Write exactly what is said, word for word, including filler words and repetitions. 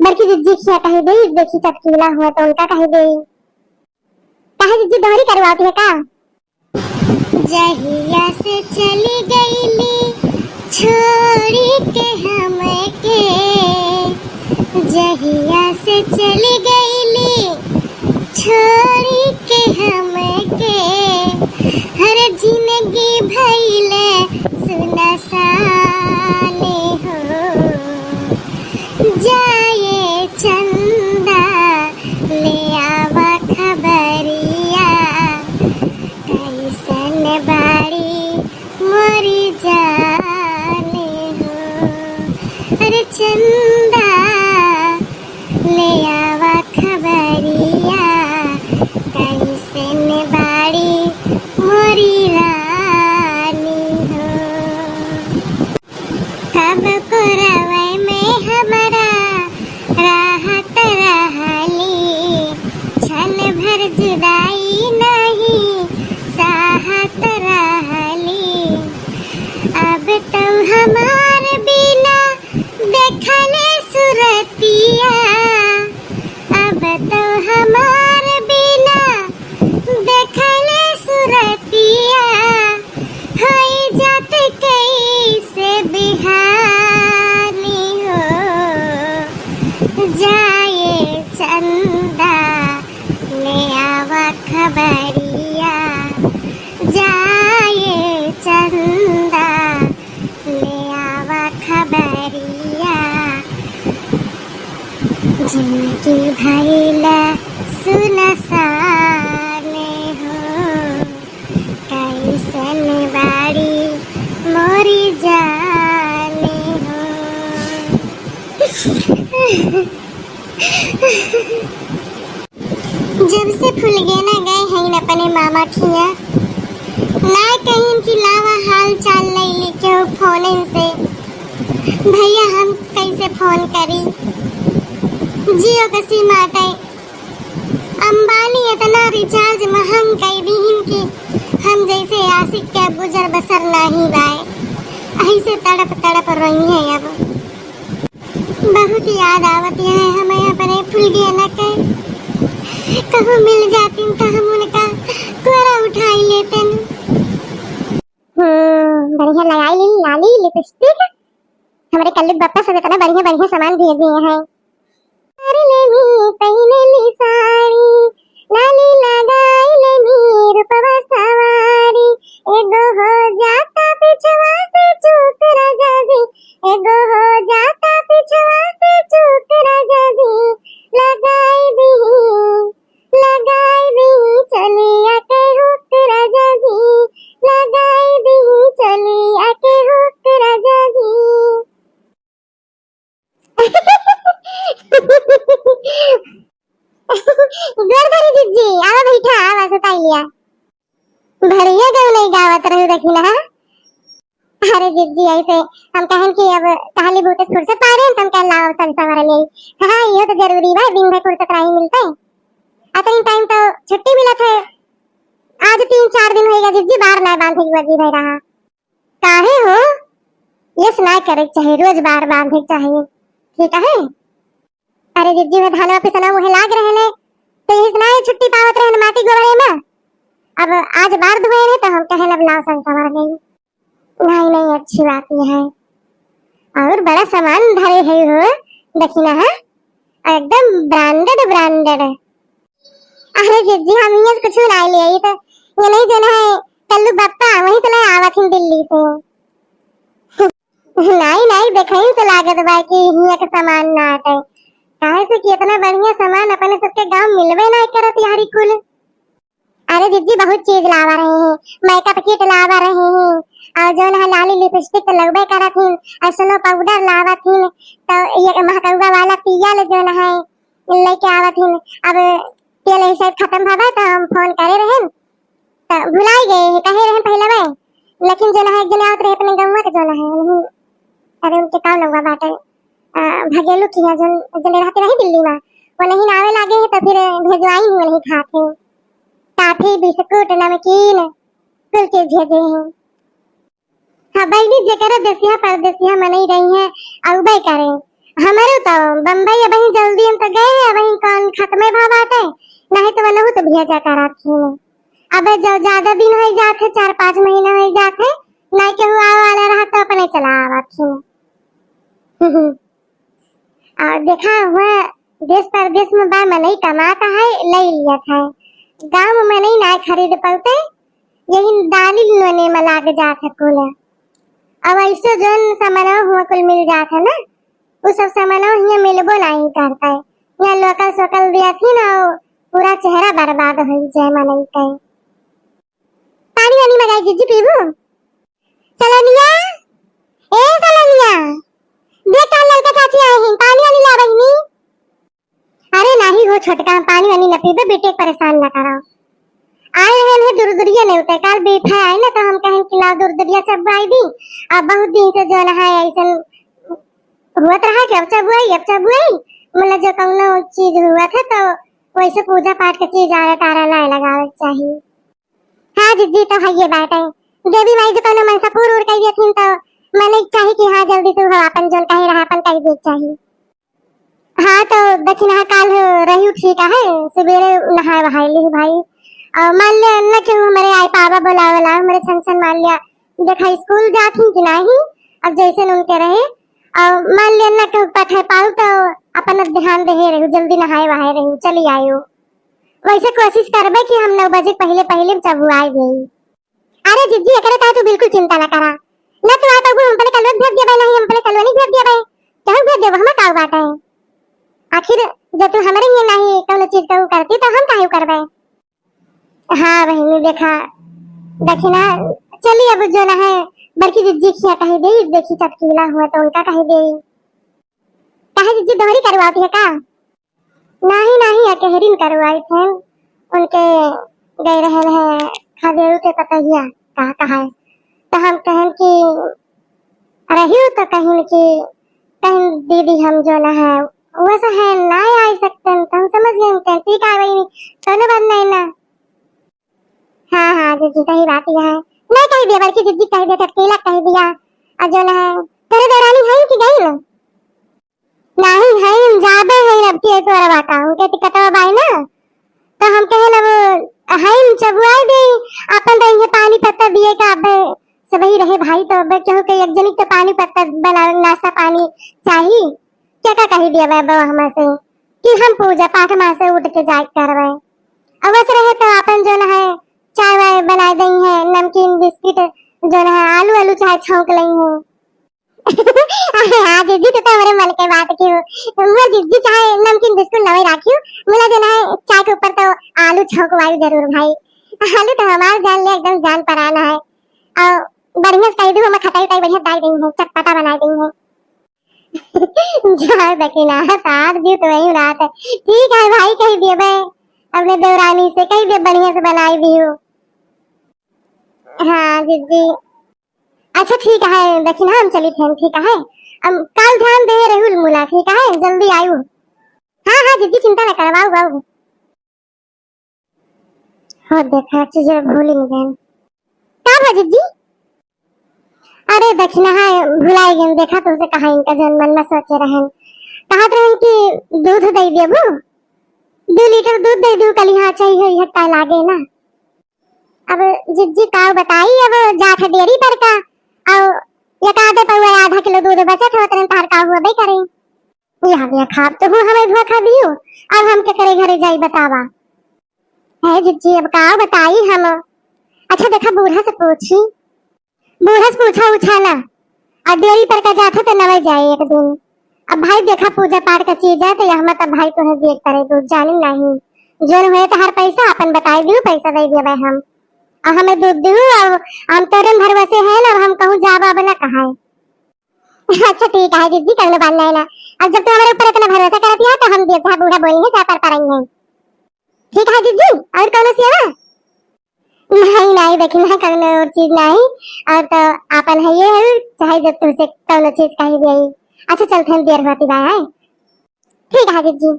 बड़की जिज्जी खिया कहि देई, देखी चटकीला हुआ तो उनका कहि देई। काहे जिज्जी दोहरी करवाती है का? जहिया से चली गईली छोड़ी के हमके, जहिया से चली गईली छोड़ी के हमके, हर जिंदगी भइले सुनसान हो। जाए चंदा ले आवा खबरिया, कैसन बाड़ी मोरी जान हो। अरे चंदा ले आवा खबरिया, कैसन बाड़ी मोरी रानी हो। कब कोरवे में हमरा रहत रहली, क्षण भर जुदाई नहीं सहत रहली। अब तो हमार बिना देखले सुरतिया, अब तो हमार बिना देखले सुरतिया, होई जात कैसे बिहानी हो। जाए चंदा ले आवा खबरिया, जाए चंदा ले आवा खबरिया, जिंदगी भइल सुनसान हो, कैसन बाड़ी मोरी जान हो। जब से फुलगेना गए हैं अपने मामा खिया, ना कहीं कि लावा हाल चाल ले ले केहू फोन से। भैया हम कैसे फोन करी, जियो के सिम आटे। अंबानी इतना रिचार्ज महंग कर दीहिन कि हम जैसे आशिक के गुजर बसर नहीं बाए। ऐसे तड़प तड़प रोई है अब। बहुत याद आवत है हमें अपने फुलगेना के। कहूँ मिल जातिन तो हम उनका कोरा उठाई लेतिन। हम्म, बढ़िया लगाई ली लाली, लिपस्टिक। हमरे कल्लू बप्पा सब इतना बढ़िया बढ़िया सामान भेजे हैं। कर लेनी पहनली साड़ी, लाली लगाई लेनी रूपवा सवारी। एगो हो जाता पिछवा से चूक राजा जी, एगो हो जाता पिछवा से चूक राजा जी। लगाई दी, लगाई दी चलिया के हुक राजा जी, लगाई दी चलिया के हुक राजा जी। गोर धरी जिज्जी, आवा बैठा, आवा सुताई लिया। बढ़िया गाँव नहीं गावत रहू देखी ना। अरे जिज्जी ऐसे हम कहन कि अब टहली बूटे फुर्सत पा रहे हैं, तो हम कह लाओ संसार में। हाँ, ये तो जरूरी बा, दिन भर फुर्सत नहीं मिलते। अतनी टाइम तो छुट्टी मिलत है। आज तीन चार दिन होइगा जिज्जी, बार ना बांधे की जी भाई रहा। काहे हो? यस ना करे के चाही, रोज बार बांधे के चाही। ठीक है? अरे जिज्जी, वह धानवा पिसना मुहे लाग रहे ने, तो यही से ना छुट्टी पावत रहे न माटी गोबरे में। अब आज बार धोए ने, तो हम कहे अब लाओ संसार में। नहीं, नहीं, अच्छी बात ये है। और बड़ा सामान धरे है हो, देखी ना है, एकदम branded, branded। अरे जिज्जी, हम यहाँ से कुछ ना ले आई, तो ये नहीं जो ना है, कल्लू बप्पा वहीं से ले आवत हिन दिल्ली से। नहीं, नहीं, देखई से लागत बा कि हियाँ के सामान ना आटे। काहे से कि इतना बढ़िया सामान अपने सबके गांव मिलबे ना करत यारी कुल। अरे जिज्जी, बहुत चीज लावा रहे हैं, makeup kit लावा रहे हैं, और जौन है लाली lipstick तो लगबे करत हिन, और snow powder लावत हिन, तो ये महकौआ वाला पिया ले जौन है लेके आवत हिन। अब तेल यही शायद खत्म भवा तो हम फोन करे रहन, तो भुलाई गए हैं, कहे रहन पहले में, लेकिन जौन है एक जने आवत रहे अपने गौवा के जौन है, नहीं, अरे उनके का लगवा बाटे, आ, भगेलू किया जौन, जौन रहते नहीं दिल्ली में, वो नहीं आवे लागे हैं तो फिर भेजवाई ही नहीं खाते। Toffee, biscuit, नमकीन, कुल चीज भेजे हैं। हाँ बहिनी, जेकरा देसिया परदेसिया मनई रही हैं, अउबे करे। हमरो तो बम्बई अब पे भा बाटे, नहीं तो वनहु तो भेजा करत ही। अब जो ज्यादा दिन होइ जात है, चार पाँच महीना होइ जात है, नहीं केहू आवे वाला रहा तो अपने चला आवत ही। और देखा हुआ देश परदेश में बा मनई कमात है, लई लियत है। गाँव में मनई नाय खरीद पौते, यही दाली नोने में लाग जात है कुल। अब ऐसे जौन सामानवा हुआ कुल मिल जात है ना, उ सब सामानवा हियाँ मिलबो नाहीं करता है। हियाँ लोकल सोकल दिया थी ना, पूरा चेहरा बर्बाद हो जाए मनई के। पानी वानी मंगाई जिज्जी पीबू? सलोनिया, ए सलोनिया, देख काल ललका चाची आए हैं, पानी वानी ला बहिनी। अरे नाही हो छोटका, हम पानी वानी न पीबे, बेटे के परेशान न करो। आए हैं, हैं दूर दूरिया नहीं होते, काल बेटा आए ना तो हम कहें कि लाओ दूर दूरिया चबुआई दी। अब बहुत दिन से जौन है ऐसन हुआ रहा कि अब चबुआई, अब चबुआई, मतलब जो कौनो चीज हुआ था तो वैसे पूजा पाठ के चीज आरा टारा ना लगावे के चाहिए। हाँ जिज्जी, तो है ये बात है। देवी माई जो कौनो मनसा पूर उर कई देथिन तो मने चाही कि हाँ जल्दी से वो अपन जौन कहे रहा अपन कई दे चाही। हाँ तो दखिनहा काल रही ठीक है, सवेरे नहाए वहाए ली भाई। और मान लिया न कि हमरे आई पावा बोलावला हमरे छन छन मान लिया देखा स्कूल जात ही कि नाही, अब जैसे उनके रहे। और मान लिया न कि पठे पाऊ तो अपन ध्यान दे रही, जल्दी नहाए वहाए रही, चली आयो। वैसे कोशिश करबे कि हम नौ बजे पहले पहले चबुआए देई। अरे जिज्जी, एकरे ताई तू बिल्कुल चिंता ना करा। ना तू आ पाबू, हम अपने कलवा भेज देबे, नहीं हम अपने सलोनी भेज देबे। केहू भेज देबो, हमें का बात है? आखिर जब तू हमरे लिए नहीं कौनो चीज कहू करती तो हम काहे करबे? हाँ बहिनी, देखा दखिना, चली अब जौन है बड़की जिज्जी खिया कही दे, देखी चटकीला हुआ तो उनका कही दे। काहे जिज्जी दोहरी करवाती है का? नाही, नाही, अकेहरिन करवाई थे, उनके गए रहल है खदेरू के पतहिया, कहा, कहा है। तो हम कहन कि रहियो तो कहिन कि कहिन दीदी हम जौन है, वैसे है ना आई सकते हैं, तो हम समझ गए उनके, ठीक है भाई, कौनो बात नहीं ना। हाँ, हाँ, जी, जी, सही बात यह है। नहीं कही दिया, बल्कि जिज्जी कही दिया, चटकीला कही दिया। और जौन है, तेरे देवरानी है कि गई ना? नाही है, जाबे है अब के तोरा बाटा, उनके टिकटवा बाई ना, तो हम कहे लब है चबुआई दे, अपन रही है पानी पत्ता दिए का, अब सब ही रहे भाई, तो अब केहू के एक जनी तो पानी पत्ता बना, नाश्ता पानी चाही, क्या का कही दिया बाबा हमसे कि हम पूजा पाठ में से उठ के जाए करवे, अवस रहे तो अपन जौन है चाय वाय बनाए दई है, नमकीन बिस्किट जौन है आलू आलू चाहे छौंक लई है। अरे हाँ जिज्जी, तू तो हमरे मन के बात की हो। मोर जिज्जी चाहे नमकीन बिस्कुट नवई राखी हो, मुला जो ना है चाय के ऊपर तो आलू छौंकवाई जरूर भाई। आलू तो हमार जान ले एकदम जान परान है। और बढ़िया से कही दू, हम खटाई उटाई बढ़िया डाल देंगे, चटपटा बनाए देंगे। जा दखिना, तार जी तो वही रात है। ठीक है भाई, कही दिए बे अपने देवरानी से, कही दे बढ़िया से बनाई दियो। हाँ जिज्जी, अच्छा ठीक है, दखिना हम चली थे, ठीक है। अब काल ध्यान दे रहू मुला, ठीक है, जल्दी आयु। हाँ, हाँ जिज्जी, चिंता न करवाऊ बाऊ। हो देखा चीज भूल ही नहीं गए। का बा जिज्जी? अरे दखिना है भुलाई गए, देखा तुमसे कहा इनका जन मन में सोचे रहन, कहत रहन कि दूध दे देबू, दो लीटर दूध दे दू, कली हाँ चाहिए, यह ताई लागे ना। अब जिज्जी काव बताई, अब जात है डेयरी पर का, और एक आधे पौआ आधा किलो दूध बचत होत रहन, तार का हुआ बे करे। यहाँ भी खाब तो हूँ हमें धोखा दियो, अब हम के करे घरे जाई बतावा। है जिज्जी, अब काव बताई हम। अच्छा देखा बूढ़ा से पूछी, बूढ़ा से पूछा उछा ना, और डेयरी पर का जात है तो नवे जाए एक दिन। अब भाई देखा पूजा पाठ का चीज है तो यह मत, अब भाई तुम्हें देख करे दूध जानी नहीं, जोन हुए तो हर पैसा अपन बताई दियो, पैसा दे दिया भाई हम, और हमें दूध दियो, अब हम तोरे में भरोसे है ना, अब हम कहूँ जाबा अब ना कहा है। अच्छा ठीक है जिज्जी, कौनो बात नहीं ना, अब जब तू हमारे ऊपर इतना भरोसा करती है तो हम देख जहाँ बूढ़ा बोली है, जहाँ पर पर आई है। ठीक है जिज्जी, और कौनो सेवा? नहीं, नहीं, देखी ना, कौनो और चीज नहीं। और तो आपन है ये है, चाहे जब तुमसे कौनो चीज कही गई। अच्छा, चलते हैं, देर होती बा, है? ठीक है जिज्जी।